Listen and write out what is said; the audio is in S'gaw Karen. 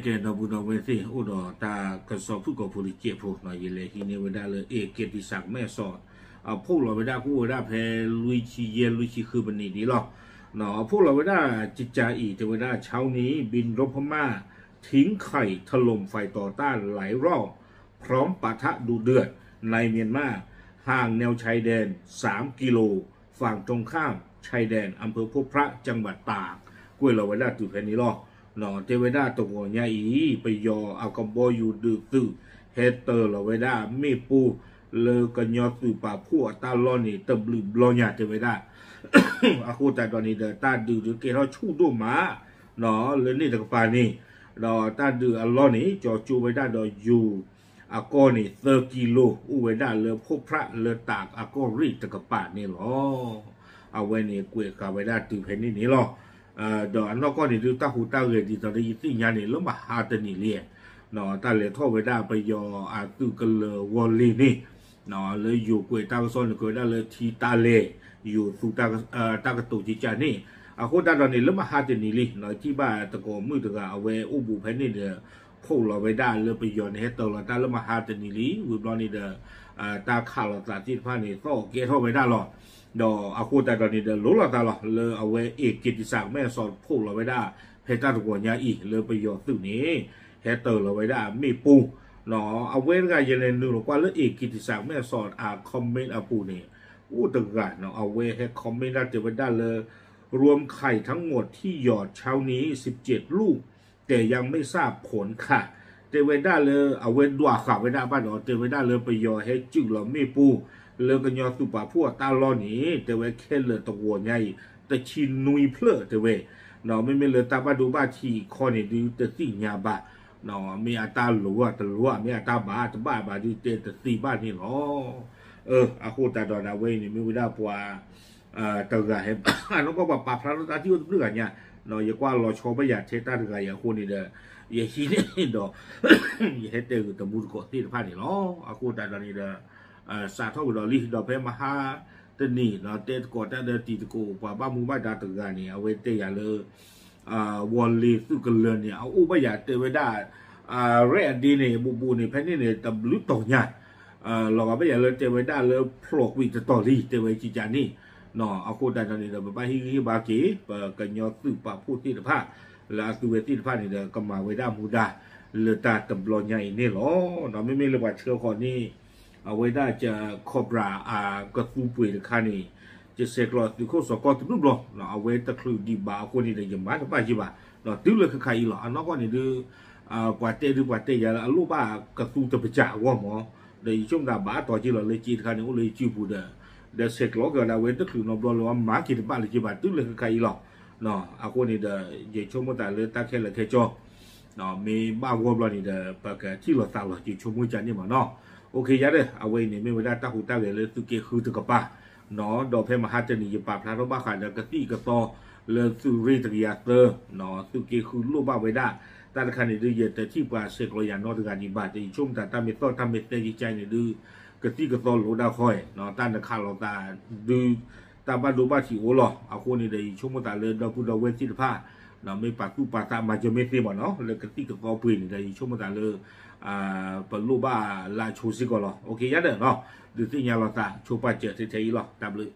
ကဲ ဒီပုၢ်ဒီဝဲၢ်သ့ၣ် အိၣ်ဒီးတၢ်ကစီၣ်ဖုၣ်ကိာ်ဖိတစဲးဖိနီၤ ယလဲၤဟံးန့ၢ်ဝဲဒၣ်လၢ A K T C မဲၢ်ဆီး အဖီၣ်လီၤဝဲဒၣ် ကအိၣ်ဝဲဒၣ်ဖဲလွံၢ်ဆံယဲၢ် လွံၢ်ဆံဃုပနံးဒ်လီၤ. အဖီၣ်လီၤဝဲဒၣ် ကကၤအံၤ တဲဝဲဒၣ် เช้านี้บินรบพม่าทิ้งไข่ถล่มฝ่ายต่อต้านหลายรอบ พร้อมปะทะดุเดือด ในเมียนมา ห่างแนวชายแดน สามกิโล ฝั่งตรงข้ามชายแดน อำเภอพบพระ จังหวัดตาก ကွဲးလီၤဝဲဒၣ်တုၤဖဲန့ၣ်လီၤ. တဲဝဲဒၣ်တဂီၤညါအံၤ ပယီၤအကဘီယူၤဒုးသုး ဟဲတၢၤလီၤဝဲဒၣ်မ့ၣ်ပိၢ် လၢကညီသုးပာ်ဖှိၣ်အတၢ်လီၢ်န့ၣ် တဘျုးဘျီညါတဲဝဲဒၣ် အဃိသတးဒီးန့ၣ်ဒီး တၢ်ဒုးဒုးကဲထီၣ်ဆူၣ်ဒိၣ်မး လၢန့ၣ်တကပၤန့ၣ် ဒီးတၢ်ဒုးအလီၢ်န့ၣ် ကၠီကၠိဝဲဒၣ်ဒီးယိၤအကီၢ်န့ၣ် သၢကံလိ အိၣ်ဝဲဒၣ်လၢ ဖှိၣ်ဖြၣ် လၢတၢ်အကီၢ်ရ့ၣ်တကပၤန့ၣ်လီၤ. အဝဲန့ၣ်ကွဲးဃာ်ဝဲဒၣ်တုၤဖဲန့ၣ်န့ၣ်လီၤ. ဒီးအနီၢ်ကီၢ်န့ၣ်ဒုး တၢ်ဟူးတၢ်ဂဲၤဒ်သိးလၢယသ့ၣ်ညါန့ၣ် လၢမဟါတနံၤလံ တၢ်လဲၤထီၣ်ဝဲဒၣ်ပယီၤအသုးကလၢၤဝီၤလ့ၤန့ၣ် လၢယိၤကွဲးတၢ်ကစီၣ်န့ၣ် ကွဲးဝဲဒၣ်လၢထံတၢ်လဲၤ ယိၤသူ တၢ်ကတိၤကကန့ၣ် အဃိသတးဒီးန့ၣ် လၢမဟါတနံၤလံ ထံၣ်ဘၣ်သကိးမုၣ်တဂၤ အဝဲအိၣ်ဘူးဖဲန့ၣ်ဒီး ဖီၣ်လီၤဝဲဒၣ်လၢပယီၤန့ၣ် ဟဲတၢၤလီၤတၢ်လၢမဟါတနံၤလံ ဝံၤဘျီန့ၣ်ဒီး တၢ်ခးလိာ်သးသ့ၣ်တဖၣ်န့ၣ် သီၣ်ကဲထီၣ်ဝဲဒၣ်လီၤ. ဒီးအဃိသတးဒီးန့ၣ်ဒီး လိၤလိာ်သးလီၤ လၢအဝဲ A K T C မဲၢ်ဆီး ဖီၣ်လီၤဝဲဒၣ် ဖဲတၢ်တဂီၤညါအံၤ လၢပယီၤသုးန့ၣ် ဟဲတၢၤလီၤဝဲဒၣ်မ့ၣ်ပိၢ် အဝဲတဂၤယလဲၤနုာ်လီၤကွၢ်လၢ A K T C မဲၢ်ဆီး အ comment အပူၤန့ၣ် အိၣ်တဂၤနီၤ အဝဲဟဲ comment ဒၣ်တဲဝဲဒၣ်လၢ รวมไข่ทั้งหมดที่หยอดเช้านี้สิบเจ็ดลูก แต่ยังไม่ทราบผลค่ะ တဲဝဲဒၣ်လၢ အဝဲဒွးဃာ်ဝဲဒၣ်ဘၣ်ဒီး တဲဝဲဒၣ်လၢပယီၤဟဲစုးလီၤမ့ၣ်ပိၢ် လၢကညီသုးပာ်ဖှိၣ်အတၢ်လီၢ်န့ၣ် တဲဝဲခဲလၢာ်တဂီၤညါအံၤ တဆံနွံဖျၢၣ်တဲဝဲ မ့မ့ၢ်လၢတၢ်ဘၣ်ဒိဘၣ်ထံးခီန့ၣ်ဒုး တသ့ၣ်ညါဘၣ် မ့ၢ်အတၢ်လိၤတလိၤ မ့ၢ်အတၢ်ဘၣ်တဘၣ်ဘၣ်ဒုး တဲတသ့ဘၣ်န့ၣ်လီၤ. အဃိသတးဒီးန့ၣ် အဝဲအံၤန့ၣ် မ့ၢ်ဝဲဒၣ်ပှၤ တဂၤဟဲ အနီၢ်ကီၢ်ပှၤပာ်ဖျါထီၣ်တၢ်ထံၣ်အိၣ်တဘျုးဂၤညါ ယကွၢ်လီၤဆီဘၣ်ယၤထဲတၢ်တဂၤအံၤအဃိန့ၣ်ဒီး ယဟံးန့ၢ်ဒီး ယဟဲတဲဂ့ၤတမူတကိးသ့ၣ်တဖၣ်န့ၣ်လီၤ. အဃိသတးဒီးန့ၣ်ဒီး စးထီၣ်ကဒီးလံ ဒီးဖဲမဟါတနံၤ တဲသကိးတၢ်ဒီးတံၤသကိး ပှၤဘၣ်မူဘၣ်ဒါတဂၤန့ၣ် အဝဲတဲယၤလၢ ဝီၤလ့ၤသုးကလၢၤန့ၣ် အအိၣ်ဘၣ်ယၤတဲဝဲဒၣ် ရဲၣ်အဒ့န့ၣ် ဘူးဘူးန့ၣ် ဖဲန့ၣ်န့ၣ် တဘျုးတီၤညါ လီၤဂာ်ဘၣ်ယၤလၢတဲဝဲဒၣ်လၢဖျိးကွံာ်တတီၤလံ တဲဝဲကကန့ၣ် အဃိသတးဒီးန့ၣ်ဒီး ပဘၣ်ဟ့ၣ်ဂံၢ်ဟ့ၣ်ဘါက့ၤ ပကညီသုးပာ်ဖှိၣ်သ့ၣ်တဖၣ် လၢအသုဝဲသ့ၣ်တဖၣ်န့ၣ်ဒီး ကမၤဝဲဒၣ်မူဒါ လၢတၢ်တဘျီညါအံၤန့ၣ်လီၤ. ဒီးမ့မ့ၢ်လၢပှၤဆှၢဃီၤန့ၣ် အဝဲဒၣ် Cobra အကသူပှ့ၤတခါန့ၣ် ယဆဲးကျိးသုးခိၣ်စီၤကီၢ်တဘျုးဘျီ အဝဲတချုးဒံးဘၣ်အဃိန့ၣ်ဒီး ယမၤတဘၣ်ယံၤဘၣ် တုၤလၢခဲခါအံၤလီၤ. အနီၢ်ကီၢ်န့ၣ်ဒုး ပှၤတဲဒုးပှၤတဲယၤလၢအလိၣ်ဘၣ်ကသူတပစၢ်အဂီၢ်မး ဒီးယဆိကမိၣ်သးဘၣ်အတီၤက့ၤလီၤလၢက့တခါန့ၣ် အိၣ်လၢယစုပူၤဒီး ဒီးဆဲးကျိးက့ၤအီၤဒၣ်ဝဲတချုးနီတဘျီလၢအမၤက့ၤတဘၣ်လၢၤ က့ဘၣ်တုၤလၢခဲခါအံၤလီၤ. အဃိန့ၣ်ဒီး ယဆိကမိၣ်သးလၢတၢ်ခဲလၢာ်ခဲဆ့ မ့ၢ်ဘၣ်ဂီၢ်ဘျီန့ၣ်ဒီး ပကထံၣ်လိာ်သးလီၤ ယဆိကမိၣ်ကန့ၣ်မးနီၤ. အိၣ်ခ့ယါဒီး အဝဲအံၤန့ၣ်မ့ၢ်ဝဲဒၣ်တၢ်ဟူးတၢ်ဂဲၤလၢသုးက့ဃုတကပၤ ဒီးဖဲမဟါတနံၤယပာ်ဖျါထီၣ်ဘၣ်ဃးဒီးကသံၣ်ကသီလၢသုးရ့ၣ်တကယၤသၢ သုးက့ဃုလိၣ်ဘၣ်ဝဲဒၣ် တၢ်တခါန့ၣ်ဒုး ယတထံၣ်ပှၤဆဲးကျိးယၤနီတဂၤဒံးဘၣ် ဒီးယဆိကမိၣ်သးတၢ်မ့ၢ်သီၣ်တၢ်မ့ၢ်သဲကကန့ၣ်ဒုး ကသံၣ်ကသီလိၣ်ဒၣ်ခီ တၢ်နခးလိာ်သးဒုး တၢ်ဘၣ်ဒိဘၣ်ထံးအိၣ်လီၤ. အဃိန့ၣ်ဒီး ယဆိကမိၣ်သးလၢဒီပုၢ်ဒီဝဲၢ်သ့ၣ်တဖၣ် မ့ၢ်ပာ်သူၣ်ပာ်သးမၤစၢၤမ့ၢ်သ့မးနီၤ လၢကသံၣ်ကသီပှ့ၤန့ၣ်ဒီး ယဆိကမိၣ်သးလၢ ပလိၣ်ဘၣ်လၢအဆိစ့ၢ်ကီးလီၤ. အိၣ်ခ့ယါဒီး ဒုးသ့ၣ်ညါလိာ်သး ဆိပာ်စၢၤထဲထဲအံၤလီၤ. တၢ်ဘျုး